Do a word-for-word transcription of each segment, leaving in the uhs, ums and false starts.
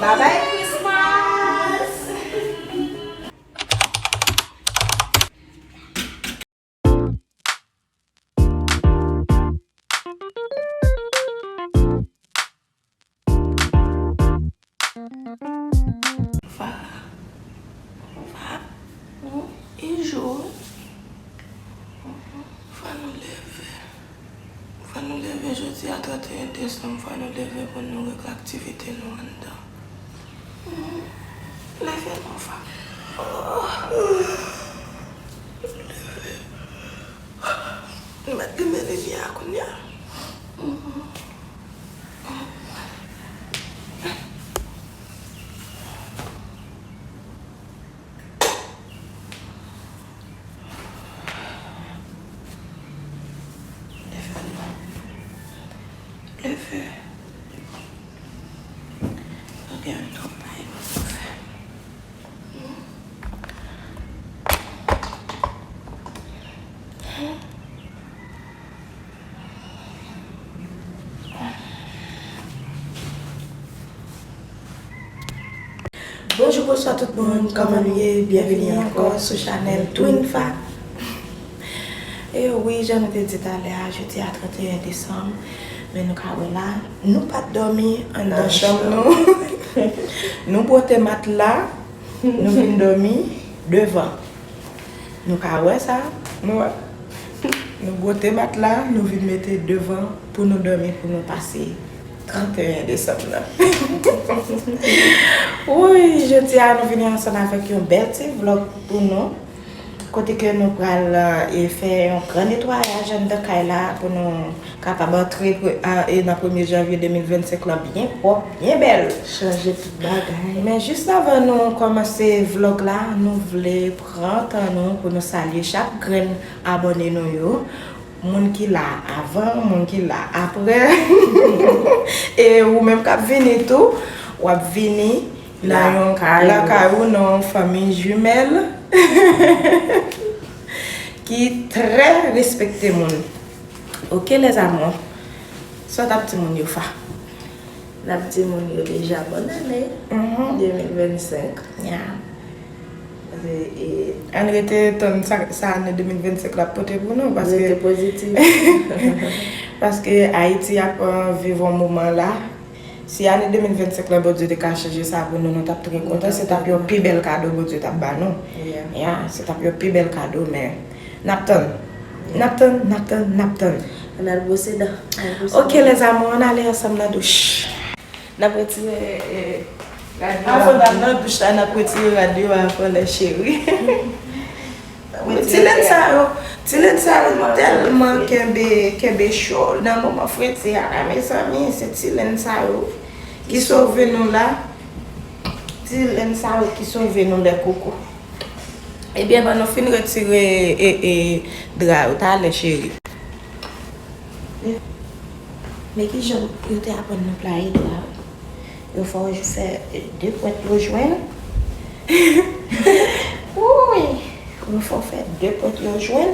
Bye bye Christmas! Fa, fa, e jou wi. Fò nou leve. Fò nou leve jodi a trannteyen desanm, fò nou leve pou nou regle aktivite nou anndan. Leve non, Fa. Leve. Nou mèt limen limyè a kounye a. Leve non. Leve. Ok, ann twòp bagay pou nou fè. Bonjou, bonswa tout moun, kòman nou ye? Byenveni ankò sou chanèl Twin Fa. E wi, jan nou te di talè a, jodi a trannteyen desanm, men nou ka wè la, nou pa t dòmi anndan chanm nou. Nou bwote matla, nou vin dòmi devan. Nou ka wè sa? Nou wè. Nou bwote matla, nou vin mete devan pou nou dòmi, pou nou pase trannteyen desanm nan. Wi, jodi a nou vini ansanm avèk yon bèl ti vlòg pou nou. Kote ke nou pral, e, fè yon gran netwayaj anndan kay la pou nou kapab antre pre-, a, e nan premye janvye de mil vennsenk lan byen pwòp, byen bèl. Chanje tout bagay. Men jis avan nou kòmanse vlòg la, nou vle pran tan nou pou nou salye chak grenn abòne nou yo. Moun ki la avan, moun ki la apre. E ou menm k ap vini tou, w ap vini nan yon lakay ou, nan yon fanmi jimèl ki trè respekte moun. Ok, les amours. Sa w t ap di moun yo, Fa? N ap di moun yo deja bòn ane de mil vennsenk. Ya. Paske, e, ann rete tann sa, sa ane de mil vennsenk la ap pote pou nou, paske rete pozitif. Paske Ayiti ap, e, viv yon moman la. Si ane de mil vennsenk la Bondye te ka chanje sa pou nou, nou t ap trè kontan. Se t ap yon pi bèl kado Bondye t ap ba nou. Ya, se t ap yon pi bèl kado, men n ap tann. N ap tann, n ap tann, n ap tann. Ann al bwose dan. Ann al bwose dan. Ok, les amours, ann ale ansanm nan douch. N ap retire, e, rad yo avan. Avan n al nan douch la, n ap retire rad yo avan, les chéris. Ti lenn sa yo, ti lenn sa yo tèlman kenbe, kenbe cho nan moman fredi a la, mezanmi, se ti lenn sa yo ki sove nou la. Ti lenn sa yo ki sove nou, les coucous. Ebyen, ban nou fin retire, e, e, dra yo talè, cheri. Men kijan yo te aprann nou playe dra yo? Yo fè w fè de pwent yo jwenn. Wi! Yo fè w fè de pwent yo jwenn.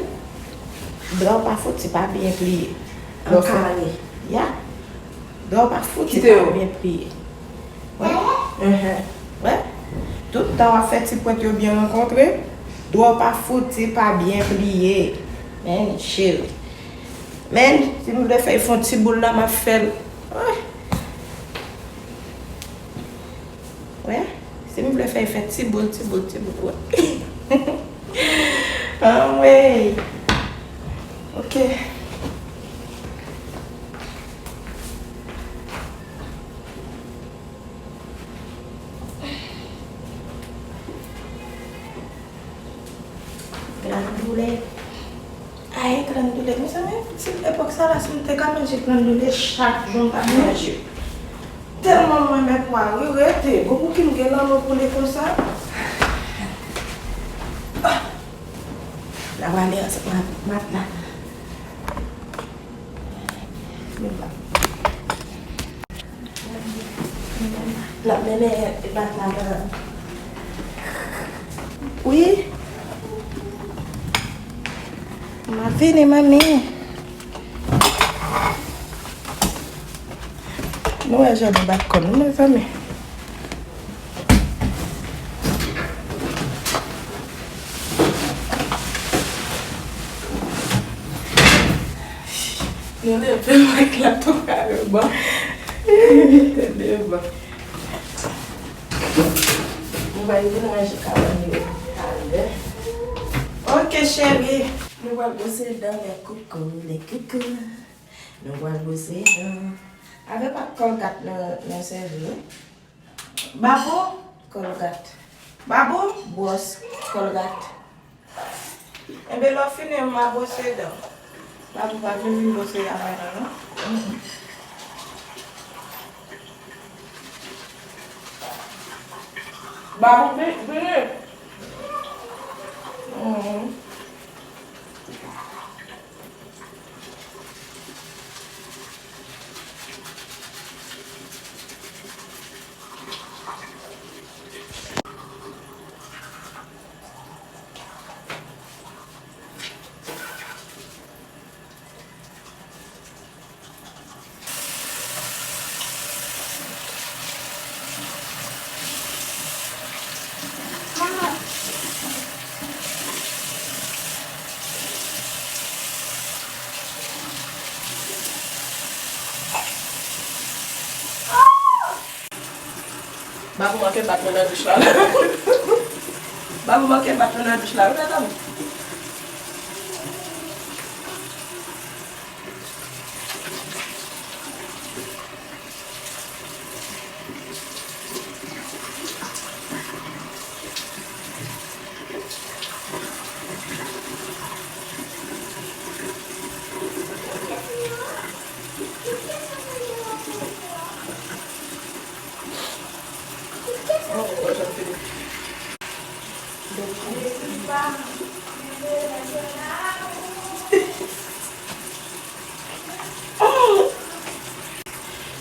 Dra w pa fouti pa byen pliye. An kare. Ya. Dra w pa fouti pa byen pliye. Wè. Wè. Tout tan w ap fè ti pwent yo byen rankontre, dra w pa fouti pa byen pliye. Men, cheri. Men, si m vle fè l fè yon ti boul la, m ap fè l. Wè. Wè. Si m vle fè l fè ti boul, ti boul, ti boul, wè. Anmwey. Ok. Grann doulè. Ay, grann doulè. Mezanmi, si epòk sa la, si m te ka manje grann doulè chak jou, m t ap manje. Tèlman m renmen pwa, wi, rete. Bon, pouki m gen lanmou pou li konsa? Ah! N a prale ansanm ak matla. N ap mennen matla nan. Wi. M ap vini, manmi. Nou wè jan nou bat kò nou, mezanmi. Leve m ak la tou kareman. Mete devan. Nou va vin ranje kabann yo talè. Ok, cheri. Nou pral bwose dan, lè koukou, lè koukou. Nou pral bwose dan. Avè pa Colgate nan, nan sèvi wi. Babou, Colgate. Babou, bwòs, Colgate. Enben, lè w fini, m a bwose dan. Babou pa vle vin bwose avè nou, non. Babou, vi-, vini. Mhm. Babou manke bat mwen nan douch la. Babou manke bat mwen nan douch la wi, medam.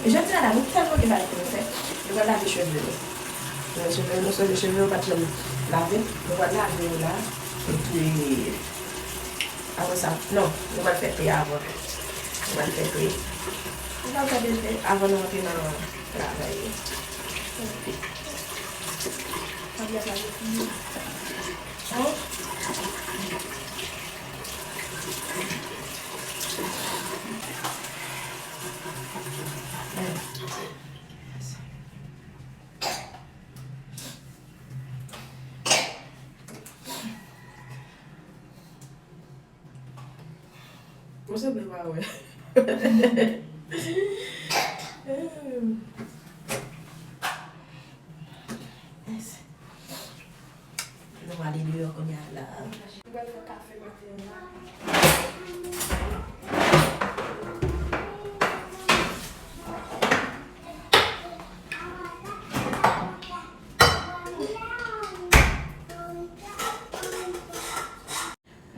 Jodi a la, nou tèlman gen bagay pou nou fè. Nou pral lave cheve nou. Lave cheve nou, sonje cheve yo pa t janm lave. Nou pral lave yo la. Epi, apre sa, non, nou pral fè te avan. Nou pral fè te. Nou pral fè te avan nou antre nan travay. Ou sanble pa wè. Nou ale deyò kounye a la. Nou pral fè kafe maten an la.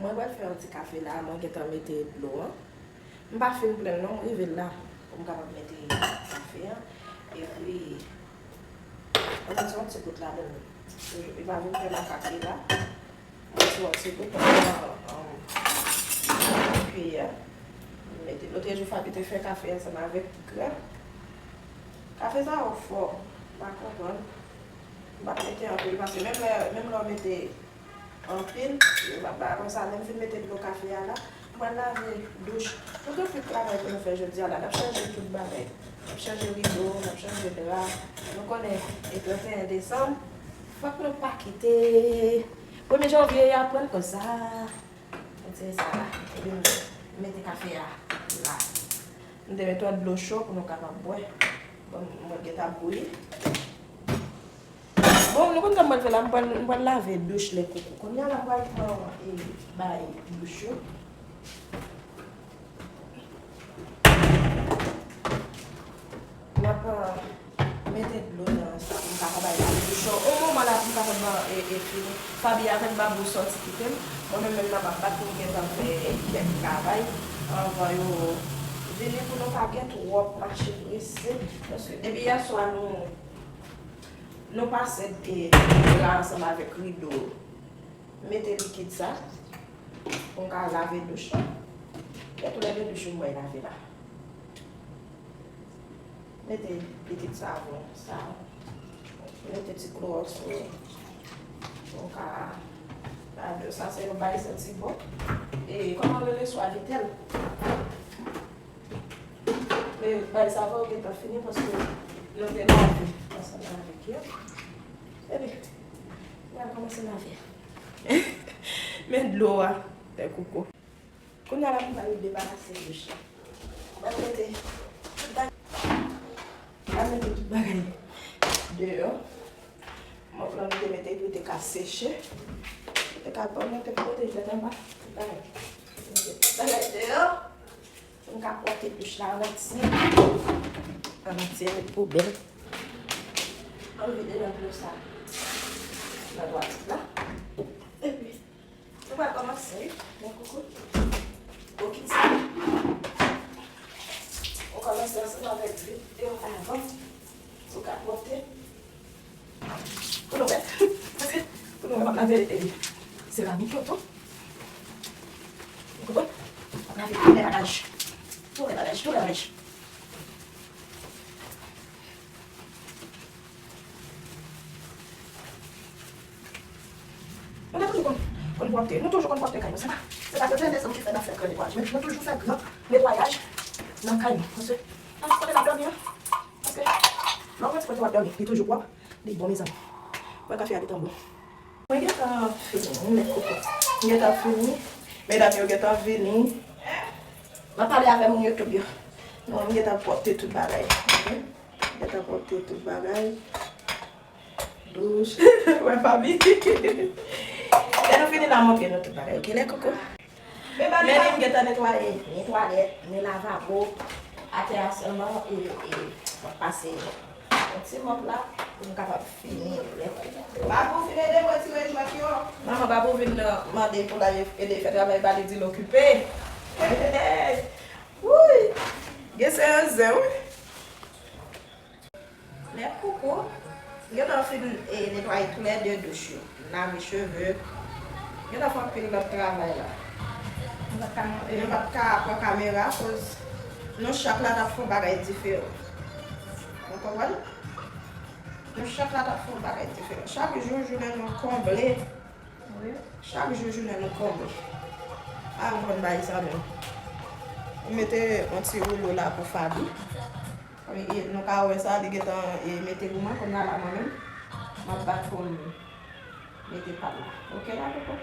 Mwen pral fè yon ti kafe la, mwen gentan mete dlo an. M pa fin plenn non, m rive la pou m kapab mete kafe an. Epi, mwen mete yon ti gout ladann. Li pa vin fè makak li la. Mwen mete yon ti gout nan, um, kiyè. M mete, lòt jou Faby te fè kafe ansanm avèk grenn. Kafe sa yo fò, m pa konprann. M pa t mete anpil, paske menm lè, menm lè w mete anpil, yo pa ba. Apre sa, lè m fin mete dlo kafe a la, m pral lave douch. Nou gen anpil travay pou nou fè jodi a la. N ap chanje tout bagay. N ap chanje rido, n ap chanje dra. Nou konnen e trannteyen desanm, fòk nou pa kite. Premye janvye, y ap pran konsa. Mete sa la. Epi m mete kafe a la. M te mete yon dlo cho pou nou kapab bwè. Bon, mwen gentan bouyi. Bon, nou konn sa m pral fè la, m pral, m pral lave douch lè koukou. Kounye a la, m pral pran, e, bay douch yo. M ap, e, mete dlo nan sa pou m kapab bay Faby douch yo. O moman la pou m kapab, e, e, fini. Faby avèk Babou sòti kite m. Mwen menm, menm nan m ap bat pou m gentan fè kèk travay anvan yo vini pou nou pa gen twòp mache prese. Paske depi yè swa nou, nou pase, e, dra ansanm avèk rido. Mete likid sa pou m ka lave douch lan. Gen toulède douch yo m bay lave la. Mete likid savon sa. Mete ti klowòks sou li pou m ka lave yo. Sa se yon bagay santi bon. E kòman rele? Suavitel. E, bay sa vre, ou gentan fini paske nou te lave ansanm avèk yo. Epi, nou al kòmanse lave. Men dlo a, tè koko. Kounye a la, m pral debarase douch la. M pral mete tout bagay, m pral mete tout bagay deyò. Mòp lan m te mete pou te ka seche. Pou te ka pran, mwen te pote jwèt anba. Tout bagay. Mete tout bagay deyò. Pou m ka pwòpte douch la an antye. An antye, met poubèl. Ann vide nan dlo sa. Nan twalèt la. Epi, nou pral kòmanse, wi. Bon, koukou. Bon, kit sa. Nou kòmanse ansanm avèk vide yo avan. Pou ka pwòpte. Pou nou wè. Paske, pou nou wè, m ap lave, e, seramik yo tou. Ou konprann? M ap lave tout lè bagaj. Tout lè bagaj, tout lè bagaj. Nou te toujou konn, konn pwòpte. Nou toujou konn pwòpte kay nou. Se pa, se pa Jennès ki fè n ap fè gran netwayaj. Men nou toujou fè gran netwayaj nan kay nou. Paske, nan kote n ap dòmi an, paske lè w mete kote w ap dòmi, li toujou pwòp, li bon, mezanmi. Wè kafe a gentan bon. Mwen gentan fini, wi, met koko. Mwen gentan fini. Medam yo gentan vini. M ap pale avè moun YouTube yo. Non, mwen gentan pwòpte tout bagay. Ok? Mwen gentan pwòpte tout bagay. Douch. Wè, Fabi. Lè nou fini, n a montre nou tout bagay. Ok, lè koko. Men li, m gentan netwaye ni twalèt, ni lavabo, atè a sèlman, e, e, m ap pase yon ti mòp la pou m kapab fini lè koko. Babou, vin ede m retire jwèt yo. Manman Babou vin, euh, mande pou l al ede fè travay, ba li di l okipe. Wouy! Gen serye zen, wi. Lè koko, m gentan fin, e, netwaye tou lè de douch yo, lave cheve, m gentan fè anpil lòt travay la. M pa t ka, e, m pa t ka pran kamera akoz nou chak la t ap fè yon bagay diferan. Ou konprann? Nou chak la t ap fè yon bagay diferan. Chak jou, jounen nou konble. Wi. Chak jou, jounen nou konble. A, ou konn bagay sa menm. M mete yon ti woulo la pou Fabi. Wi, e, nou ka wè sa, li gentan, e, mete gouman, kounye a la mwen menm, m ap bat pou m mete pa l la. Ok la, koko?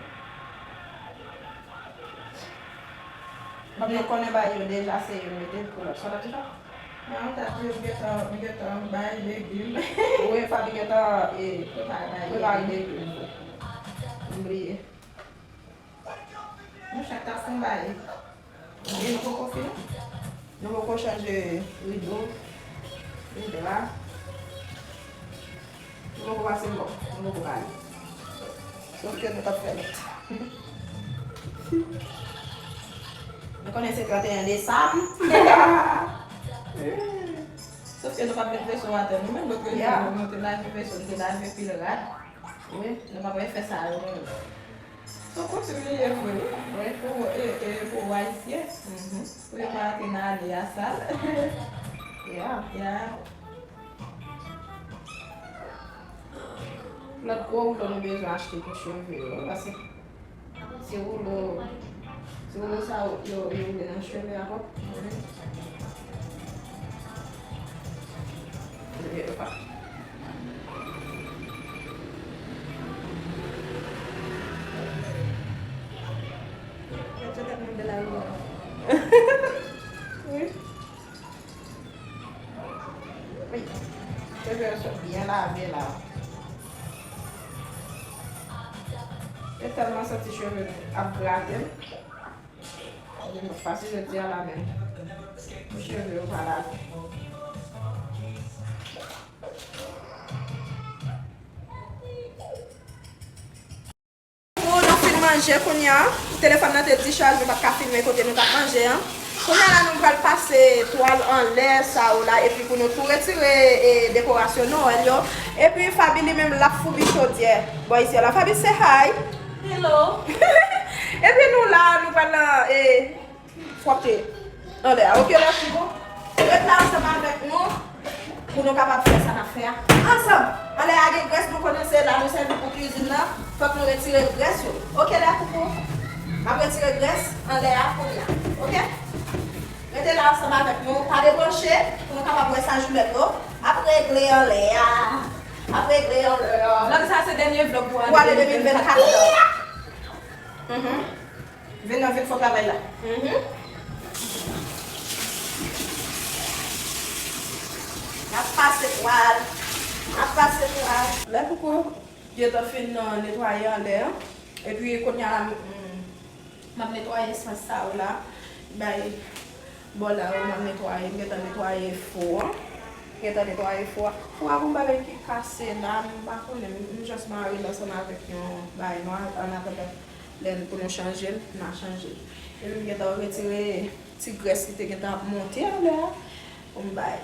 Kòm nou konnen bagay yo deja, se yo mete pou lòt. Sa w t ap di, Fabi? Non, m t ap di, m gentan, m gentan bay legim. Wi, Fabi gentan, e, prepare bay legim. M bliye. Nou chak ta fon bay. E nou poko fini. Nou poko chanje rido, ni dra. Nou poko pase bò. Nou poko pale. Sof ke nou t ap fè lòt. Nou konnen se trannteyen desanm. Sof ke nou pa t met veso atè nou menm, lòt jou nou te lave veso, nou te lave pil rad. Wi. Nou pa t fè sa yo menm. Son koutim li ye vre, wi. Wi, pou, e, e, pou Ayisyen. Mhm. Pou yo pa antre nan ale a sal. Ya. Ya. Lòt gwo woulo nou bezwen achte pou cheve yo, paske ti woulo, ti woulo sa yo, yo, yo woule nan cheve a pwòp. Wi. Yo pa. Wi. Wi. Cheve yo sot byen lave la. E tèlman santi cheve ap grate m. Pase jodi a la menm. Pou cheve yo pa lave. Bon, nou fin manje kounye a. Telefòn nan te dichaje, nou pa t ka filme kote nou t ap manje an. Kounye a la, nou pral pase twal anlè sa yo la, epi pou nou tou retire, e, dekorasyon Nwèl yo. Epi Faby li menm, l ap foubi chodyè bò isi a la. Faby, say hi. Hello. Epi nou la, nou pral, e, pwòpte anlè a. Ok, lè koukou. Ret la ansanm avèk nou pou nou kapab fè sa n ap fè a ansanm. Anlè a gen grès, nou konnen se la nou sèvi pou kwizin nan. Fòk nou retire grès yo. Ok, lè koukou. M ap retire grès anlè a kounye a. Ok? Rete la ansanm avèk nou, pa debranche, pou nou kapab wè sa Juliette yo ap regle anlè a. Ap regle anlè a. Vlog sa se dènye vlog pou ane de mil vennkat la. Mhm. Vin nan vin fò travay la. Mhm. N ap pase twal. N ap pase twal. Lè koukou gentan fin, euh, netwaye anlè an. Epi kounye a la, m, m, m ap netwaye espas sa yo la. Bay bò la yo, m ap netwaye. M gentan netwaye fou an. M gentan netwaye fou a. Fou a gon bagay ki kase la, m pa konnen. M, m just mare l ansanm avèk yon bagay nwa an atandan. Lè n pou nou chanje l, n a chanje l. Epi m gentan retire ti grès ki te gentan ap monte anlè a pou m bay.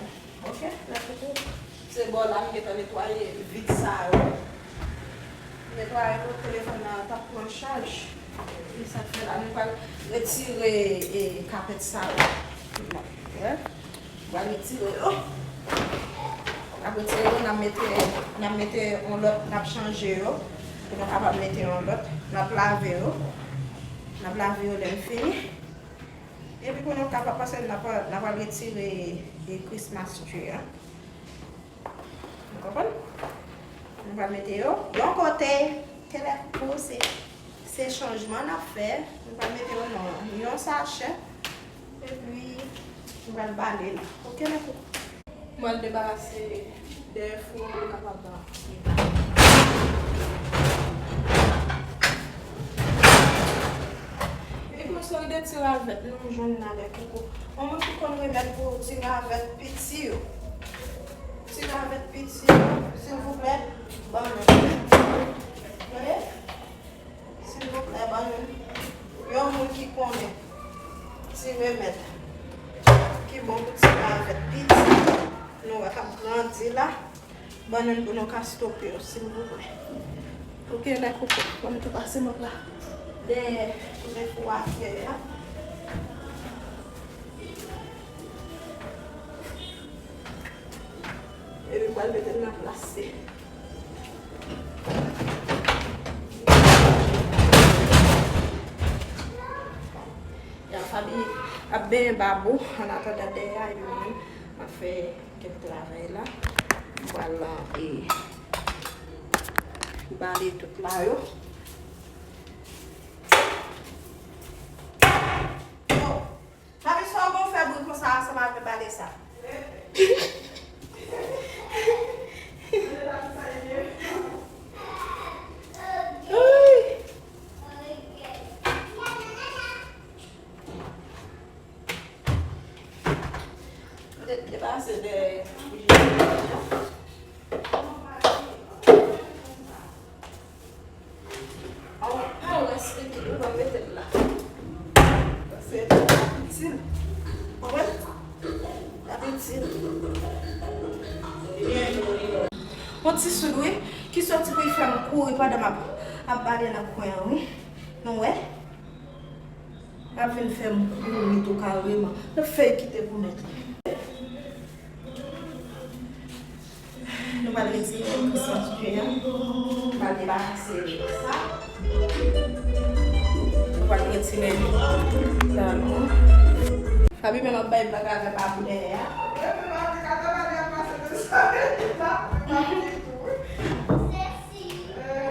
Oke, lè koukou. Se bò la m gentan netwaye vid sa yo. Netwaye yo, telefòn nan t ap pran chaj. E sa k fè la, nou pral retire, e, kapèt sa yo. Wè? Pral retire yo. N ap retire yo, n ap mete, n ap mete yon lòt, n ap chanje yo. Pou nou kapab mete yon lòt. N ap lave yo. N ap lave yo lè n fini. Epi pou nou kapab, paske n ap, n ap al retire, e, Christmas tree an. Ou konprann? Nou pral mete yo yon kote. Kenèp pou se, se chanjman n ap fè. Nou pral mete yo nan yon sachè. Epi, nou pral bale l. Oke, lè koukou. Mwen debarase dèyè fou an pou kapab. E konsa de ti ravèt nou jwenn la lè koukou. Yon moun ki konn remèd pou ti ravèt piti yo. Ti ravèt piti yo, silvouplè, ban mwen. Tande? Silvouplè, ban nou yon moun ki konnen ti remèd ki bon pou ti ravèt piti nou wè k ap grandi la. Ban nou pou nou ka stoke yo, silvouplè. Oke, lè koukou, ban m tou pase mòp la dèyè kote fou a fè a. Epi pral mete l nan plas li. Ya, Faby ap benyen babou, an atandan dèyè a, epi mwen menm, m ap fè kèk travay la. M pral, e, bale tout la yo. Yo, Faby, sa w gon fè bri konsa ansanm avè bale sa? De-, depase de. An, an, rès likid ou pa mete l la. Paske l ap itil. Ou konprann? L ap itil. Yon ti soud, wi, ki soti pou l fè m kouri pandan m ap, ap bale nan kwen an, wi. Nou wè? L ap vin fè m kouri tou kareman. Nan fèy kite pou mèt li. Nou pral retire Christmas tree an. Nou pral debarase sa. Nou pral retire talon. Faby menm ap bay blag avè babou dèyè a.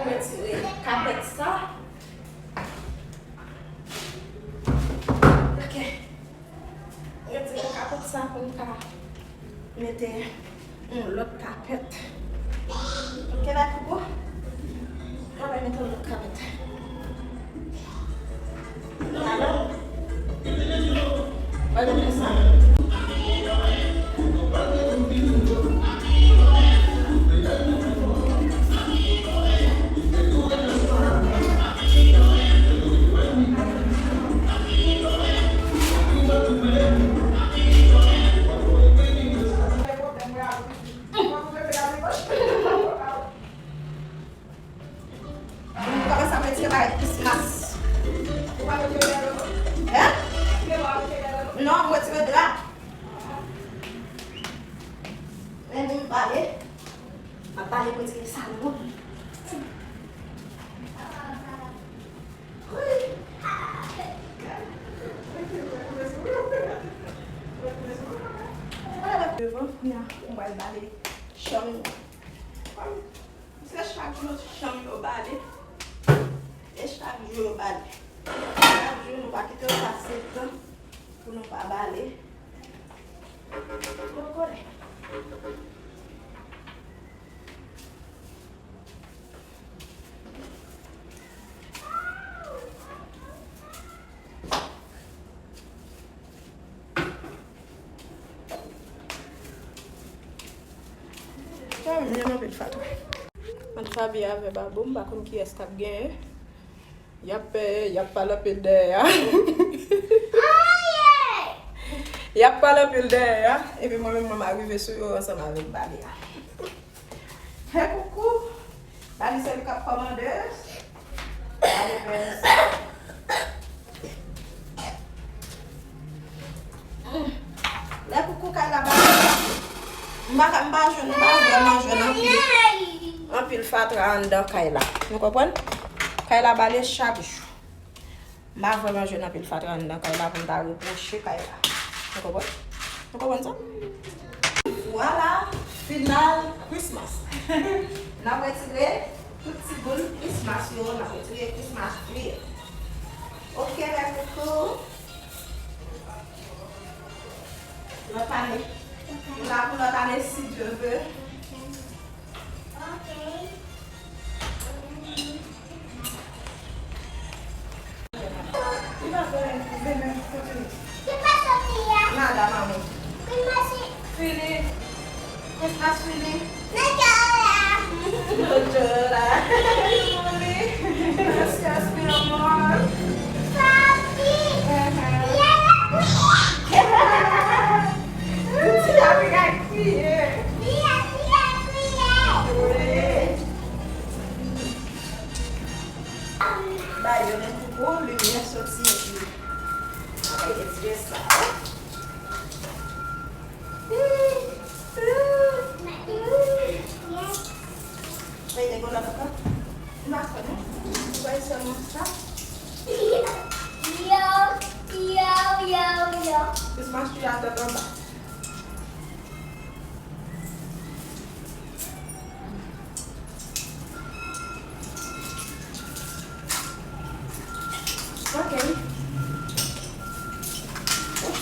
Retire kapèt sa. Ok. Retire kapèt sa pou n ka mete yon lòt kapèt. Ok, la koukou. Mwen va mete yon lòt kapèt. Alò, mwen mete sa. Kòman sa mwen ti bay Christmas? Hein? Non, mwen ti dra. Men nou pale. Mwen pale mwen ti salon. Al bale chanm yo. Kòm se chak jou chanm yo bale, e chak jou yo bale. Chak jou nou pa kite yo pase tan pou nou pa bale. Yo konnen. Sa menm anpil fatra. Ant Faby avè Babou, m pa konn kiyès k ap genyen. Y ap, eh, y ap pale anpil dèyè a. Y ap pale anpil dèyè a. Epi mwen menm, mwen m arive sou yo ansanm avèk Babi a. Hey, koukou. Babi se li k ap kòmande. Babi fè sa. Lè koukou kay la ba. M pa ka, m pa jwenn, m pa vrèman jwenn anpil, anpil fatra anndan kay la. Nou konprann? Kay la bale chak jou. M pa vrèman jwenn anpil fatra anndan kay la pou m ta repwoche kay la. Nou konprann? Nou konprann sa? Vwala, final Christmas. N ap retire tout ti boul Christmas yo, n ap retire Christmas tree. Ok, lè koukou. Lòt ane. Nou la pou lòt ane, si Dye vle. Ok. Nada, mami. Fini. Christmas fini. Nada. Nada. Mami. Gracias, mi amor. Papi. Ti la pi ka kriye. Wi. Ba yo nan koukou, limyè soti epi. Ay, retire sa. Mete yon lòt ankò. M pa fè non. M bay sèlman sa. Yo, yo, yo, yo. Christmas tree a tèt anba. Ok.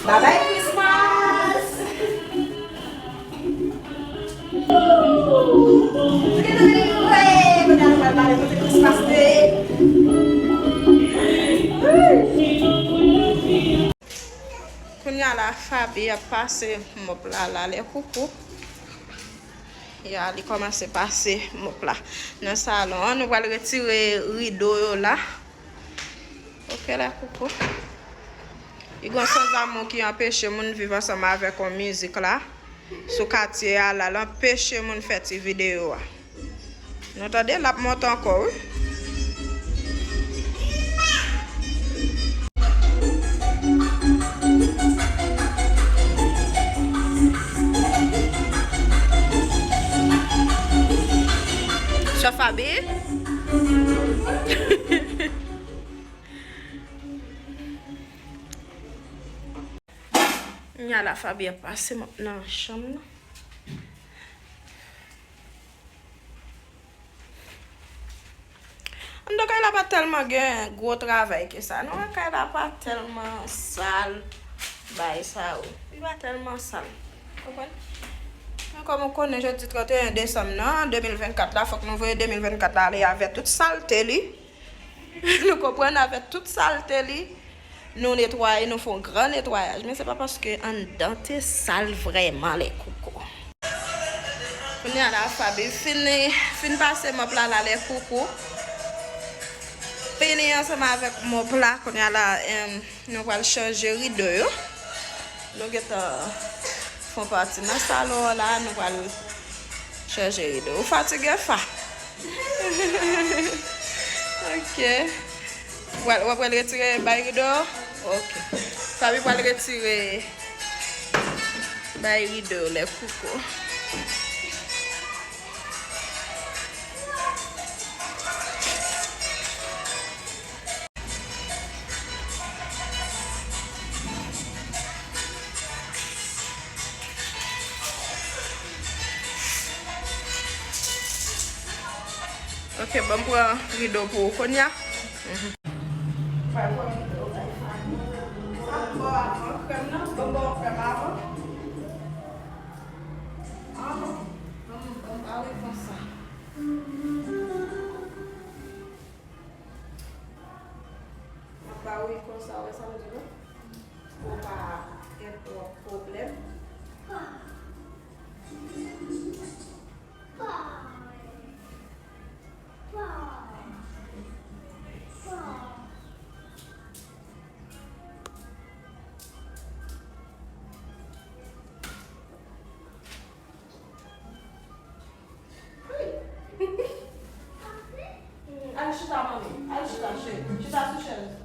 Bye bye Christmas! Kote nou pral pale kote Christmas te ye? Kounye a la, Faby ap pase mòp la, la lè koukou. Ya, li kòmanse pase mòp la nan salon an. Nou pral retire rido yo la. Ok, la koukou. Li gon sanzamou ki anpeche moun viv ansanm avèk yon mizik la. Sou katye a la, l anpeche moun fè ti videyo a. Nou tande, l ap monte ankò, wi. Sa Faby? Nya la Faby ap pase mòp nan chanm nan. Anndan kay la pa tèlman gen gwo travay ke sa. Non, kay la pa tèlman sal, bay sa yo. Li pa tèlman sal. Konprann? Men kòm ou konnen jodi trannteyen desanm nan, de mil vennkat la, fòk nou voye de mil vennkat la ale avè tout salte li. Nou konprann, avè tout salte li. Nou netwaye, nou fè yon gran netwayaj. Men se pa paske anndan te sal vrèman lè koukou. Kounye a la, Faby fin, fin pase mòp la, la lè koukou. Fini ansanm avèk mòp la, kounye a la, em, nou pral chanje rido yo. Nou gentan fè yon pati nan salon an la, nou pral chanje rido. Ou fatige, Fa? Ok. W ap, w ap pral retire bay rido? Ok. Faby pral retire bay rido lè koukou. Ok, ban m pran rido pou ou kounye a. Mhm. Sa m ba w avan, krèm nan, ban m ba w krèm avan. Avan, ban m, ban m pale konsa. Mwen pa wi konsa, wè sa m di nou? Pou pa gen twòp pwoblèm. Al chita, manmi. Al chita, cheri. Chita sou chèz.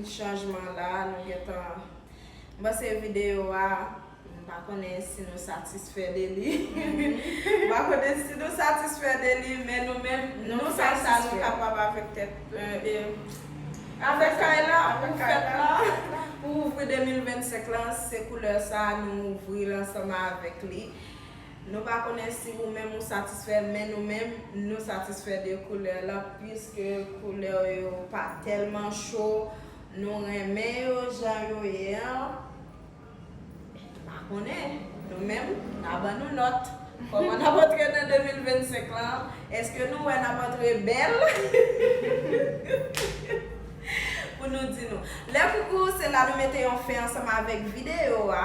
chanjman la, nou gentan, m panse videyo a, m pa konnen si nou satisfè de li. M pa konnen si nou satisfè de li, men nou menm, nou fè sa nou kapab avèk tèt, euh, euh, avèk kay la, pou fèt la, pou ouvri de mil vennsenk lan, se koulè sa nou ouvri l ansanm avèk li. Nou pa konnen si ou menm ou satisfè, men nou menm, nou satisfè de koulè la, piske koulè yo pa tèlman cho, nou renmen yo jan yo ye an. M pa konnen, nou menm, n a ban nou nòt. Kòman n ap antre nan de mil vennsenk lan? Èske nou wè n ap antre bèl? Pou nou di nou. Lè koukou, se la nou mete yon fen ansanm avèk videyo a.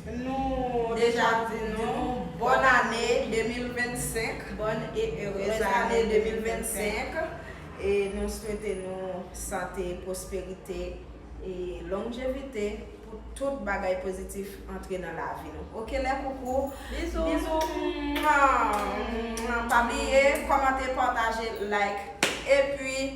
Nou deja di nou bòn ane de mil vennsenk. Bòn e erez ane de mil vennsenk. E nou swete nou sante, pwosperite e lonjevite pou tout bagay pozitif antre nan lavi nou. Oke, lè koukou. Bizou. Bizou. Mwa. Mwa. Pa bliye, kòmante, pataje, like. Epi.